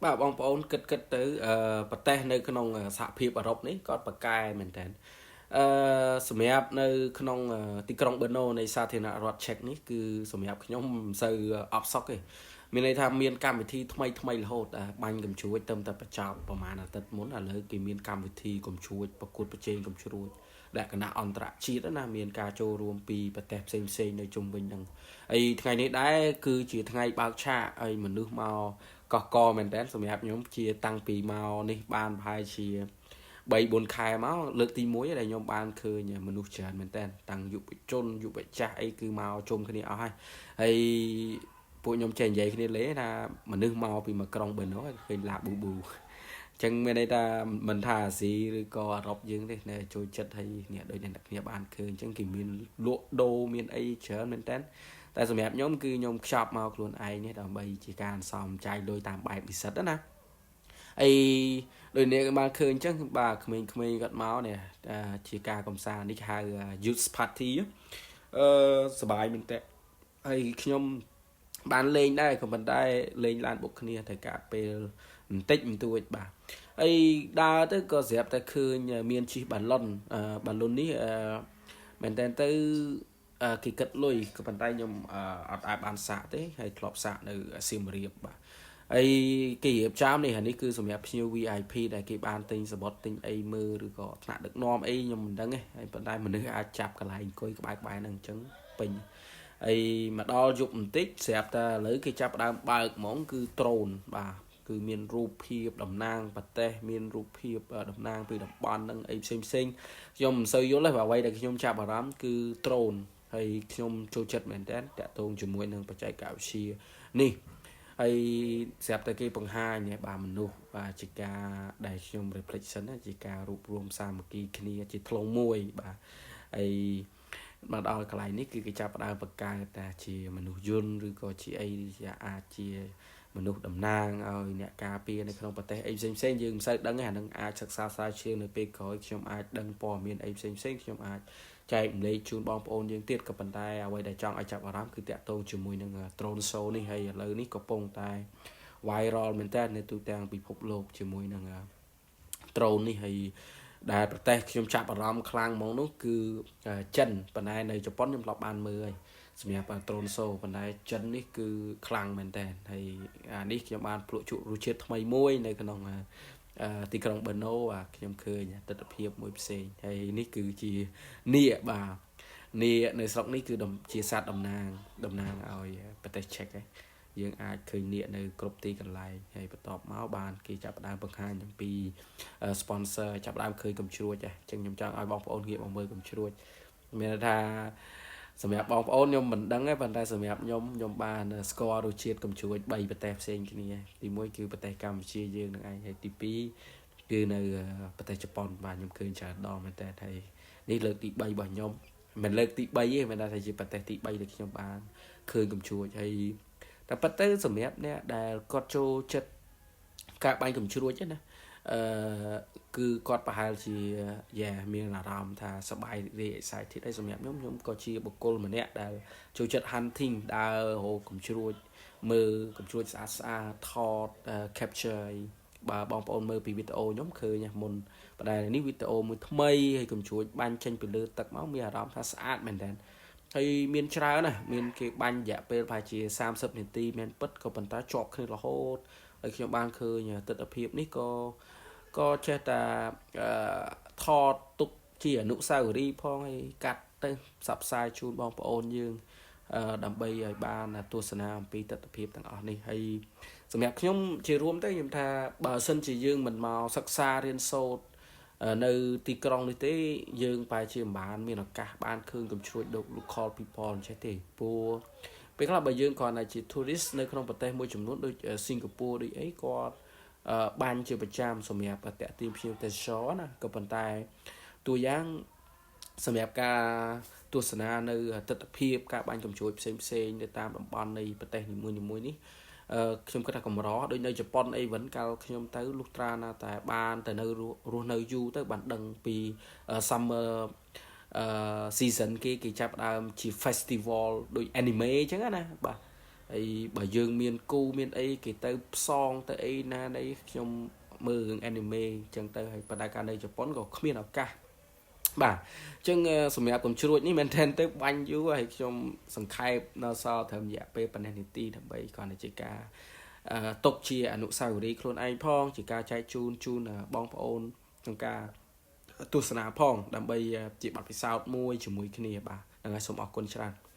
បាទបងប្អូនគិតគិតទៅអឺប្រទេសនៅក្នុងសហភាពអឺរ៉ុបនេះគាត់ប្រកែមែនតើអឺសម្រាប់នៅក្នុងទីក្រុងបឺណូនៃសាធារណរដ្ឋឆែកនេះគឺសម្រាប់ខ្ញុំមិនសូវអផ្សុកទេមានន័យថាមានកម្មវិធីថ្មីថ្មីរហូតបាញ់កំជ្រួចទៅតែបញ្ចប់ប្រហែលអាទិត្យមុនឥឡូវគេមានកម្មវិធីកំជ្រួចប្រកួតប្រជែងកំជ្រួចលក្ខណៈអន្តរជាតិណាមានការចូលរួមពីប្រទេសផ្សេងផ្សេងនៅជុំវិញហ្នឹងហើយថ្ងៃនេះដែរគឺជាថ្ងៃបើកឆាកឲ្យមនុស្សមកកកកមែនតើសម្រាប់ខ្ញុំជាតាំងពីមកនេះបានប្រហែលជា3 4ខែមកលើកទី1ដែលខ្ញុំបានឃើញមនុស្សច្រើនមែនតើតាំងយុវជនយុវចាស់អីគឺមកជុំគ្នាអស់ហើយហើយពួកខ្ញុំចេះនិយាយគ្នាលេថាមនុស្សមកពីមួយក្រុងបឺណូឃើញឡាប៊ូប៊ូចឹងមានន័យថាមិនថាអាស៊ីឬក៏អឺរ៉ុបយើងទេណែចូលចិត្តហើយនេះដូចអ្នកគ្នាបានឃើញចឹងគេមានលក់ដូរមានអីច្រើនមែនតើតែសម្រាប់ខ្ញុំគឺខ្ញុំខ្ចប់មកខ្លួនឯងនេះដើម្បីជាការអន្សំចាយលុយតាមបែបនិស្សិតណាអីដូចនេះបានឃើញអញ្ចឹងបាទក្មេងៗគាត់មកនេះជាការកំសាន្តនេះគេហៅ youth party អឺសប្បាយមែនតើហើយខ្ញុំបានលេងដែរក៏ប៉ុន្តែលេងឡានបុកគ្នាត្រូវការពេលបន្តិចបន្តួចបាទហើយដើរទៅក៏ស្រាប់តែឃើញមានជិះបាឡុនបាឡុននេះអឺមែនតើទៅគេគិតលុយក៏ប៉ុន្តែខ្ញុំអត់អាចបានសាកទេហើយធ្លាប់សាកនៅសៀមរាបបាទហើយគេរៀបចំនេះអានេះគឺសម្រាប់ភ្ញៀវ VIP ដែលគេបានទិញសបុតទិញអីមើលឬក៏ថ្នាក់ដឹកនាំអីខ្ញុំមិនដឹងទេហើយប៉ុន្តែមនុស្សអាចចាប់កន្លែងអង្គុយក្បែរក្បែរហ្នឹងអញ្ចឹងពេញហើយមកដល់យប់បន្តិចស្រាប់តែឥឡូវគេចាប់ដើមបើកហ្មងគឺ drone បាទគឺមានរូបភាពតំណាងប្រទេសមានរូបភាពតំណាងពីតំបន់ហ្នឹងអីផ្សេងផ្សេងខ្ញុំមិនសូវយល់ទេអ្វីដែលខ្ញុំចាប់អារម្មណ៍គឺ drone ហើយខ្ញុំចូលចិត្តមែនតើតាក់ទងជាមួយនឹងបច្ចេកវិទ្យានេះហើយស្រាប់តែគេបង្ហាញបាទមនុស្សបាទជាការដែលខ្ញុំ reflection ជាការរួបរួមសាមគ្គីគ្នាជាធ្លុងមួយបាទហើយមកដល់កន្លែងនេះគឺគេចាប់ផ្ដើមបង្កើតតែជាមនុស្សយន្តឬក៏ជាអីជាអាចជាមនុស្សតំណាងឲ្យអ្នកការពារនៅក្នុងប្រទេសអីផ្សេងផ្សេងយើងមិនសូវដឹងទេអានឹងអាចសិក្សាស្រាវជ្រាវនៅពេលក្រោយខ្ញុំអាចដឹងព័ត៌មានអីផ្សេងផ្សេងខ្ញុំអាចចែករំលែកជូនបងប្អូនយើងទៀតក៏ប៉ុន្តែអ្វីដែលចង់ឲ្យចាប់អារម្មណ៍គឺតាក់ទងជាមួយនឹង drone show នេះហើយឥឡូវនេះកំពុងតែ viral មែនតើនៅទូទាំងពិភពលោកជាមួយនឹង drone នេះហើយដែលប្រទេសខ្ញុំចាប់អារម្មណ៍ខ្លាំងហ្មងនោះគឺចិនប៉ុន្តែនៅជប៉ុនខ្ញុំធ្លាប់បានមើលហើយសម្រាប់ drone show ប៉ុន្តែចិននេះគឺខ្លាំងមែនតើហើយអានេះខ្ញុំបានភ្លក់ជក់រសជាតិថ្មីមួយនៅក្នុងទីក្រុងបឺណូខ្ញុំឃើញទស្សនភាពមួយផ្សេងហើយនេះគឺជានាគបាទនាគនៅស្រុកនេះគឺជាសត្វតំណាងតំណាងឲ្យប្រទេសឆែកឯងយើងអាចឃើញនាគនៅគ្រប់ទីកន្លែងហើយបន្ទាប់មកបានគេចាប់ផ្ដើមបង្ហាញអំពី sponsor ចាប់ផ្ដើមឃើញកំជ្រួចអញ្ចឹងខ្ញុំចង់ឲ្យបងប្អូនងាកមកមើលកំជ្រួចមានន័យថាសម្រាប់បងប្អូនខ្ញុំមិនដឹងទេប៉ុន្តែសម្រាប់ខ្ញុំខ្ញុំបានស្គាល់រសជាតិកំជ្រួច3ប្រទេសផ្សេងគ្នាទី1គឺប្រទេសកម្ពុជាយើងនឹងឯងហើយទី2គឺនៅប្រទេសជប៉ុនបាទខ្ញុំឃើញច្រើនដងមែនតើហើយនេះលើកទី3របស់ខ្ញុំមិនលើកទី3ទេមិនថាជាប្រទេសទី3ដែលខ្ញុំបានឃើញកំជ្រួចហើយតែប៉ុន្តែសម្រាប់អ្នកដែលគាត់ចូលចិត្តការបាញ់កំជ្រួចណាអឺគឺគាត់ប្រហែលជាយ៉ាមានអារម្មណ៍ថាសប្បាយរីក excited ហើយសម្រាប់ខ្ញុំខ្ញុំក៏ជាបុគ្គលម្នាក់ដែលចូលចិត្ត hunting ដើររកកំជ្រួចមើលកំជ្រួចស្អាតស្អាតថត capture បើបងប្អូនមើលពីវីដេអូខ្ញុំឃើញមុនប៉ុន្តែនេះវីដេអូមួយថ្មីហើយកំជ្រួចបាញ់ចេញពីលើទឹកមកមានអារម្មណ៍ថាស្អាតមែនតើហើយមានច្រើនណាស់មានគេបាញ់រយៈពេលប្រហែលជា30នាទីមែនពិតក៏ប៉ុន្តែជាប់គ្នារហូតហើយខ្ញុំបានឃើញទស្សនភាពនេះក៏ក៏ចេះតែថតទុកជាអនុស្សាវរីយ៍ផងហើយកាត់ទៅផ្សព្វផ្សាយជូនបងប្អូនយើងដើម្បីឲ្យបានទស្សនាអំពីទស្សនភាពទាំងអស់នេះហើយសម្រាប់ខ្ញុំជារួមទៅខ្ញុំថាបើសិនជាយើងមិនមកសិក្សារៀនសូត្រនៅទីក្រុងនេះទេយើងបែរជាមិនបានមានឱកាសបានឃើញកំជ្រួចដូច local people អញ្ចេះទេព្រោះពេលខ្លះបើយើងគ្រាន់តែជា tourist នៅក្នុងប្រទេសមួយចំនួនដូចសិង្ហបុរីដូចអីគាត់បាញ់ជាប្រចាំសម្រាប់តាក់ទាញភ្ញៀវទេសចរណាក៏ប៉ុន្តែតួយ៉ាងសម្រាប់ការទស្សនានៅទស្សនភាពការបាញ់កំជ្រួចផ្សេងផ្សេងនៅតាមតំបន់នៃប្រទេសនីមួយៗនេះអឺខ្ញុំគិតថាកម្រដូចនៅជប៉ុនអីវិញកាលខ្ញុំទៅលុះត្រាណាតែបានទៅនៅរស់នៅយូរទៅបានដឹងពី summer អឺ season គេគេចាប់ដើមជា festival ដូច anime អញ្ចឹងណាបាទ ហើយបើយើងមានគូមានអីគេទៅផ្សងទៅអីណានៃខ្ញុំមើលរឿង anime អញ្ចឹងទៅហើយប៉ុន្តែការនៅជប៉ុនក៏គ្មានឱកាសបាទអញ្ចឹងសម្រាប់កំជ្រួចនេះមែនទែនទៅបាញ់យូរហើយខ្ញុំសង្ខេបនៅសល់ត្រឹមរយៈពេលប៉ុណ្ណេះនាទីដើម្បីគ្រាន់តែជាការទុកជាអនុស្សាវរីយ៍ខ្លួនឯងផងជាការចែកជូនជូនបងប្អូនក្នុងការទស្សនាផងដើម្បីជាបទពិសោធន៍មួយជាមួយគ្នាបាទហ្នឹងហើយសូមអរគុណច្រើន។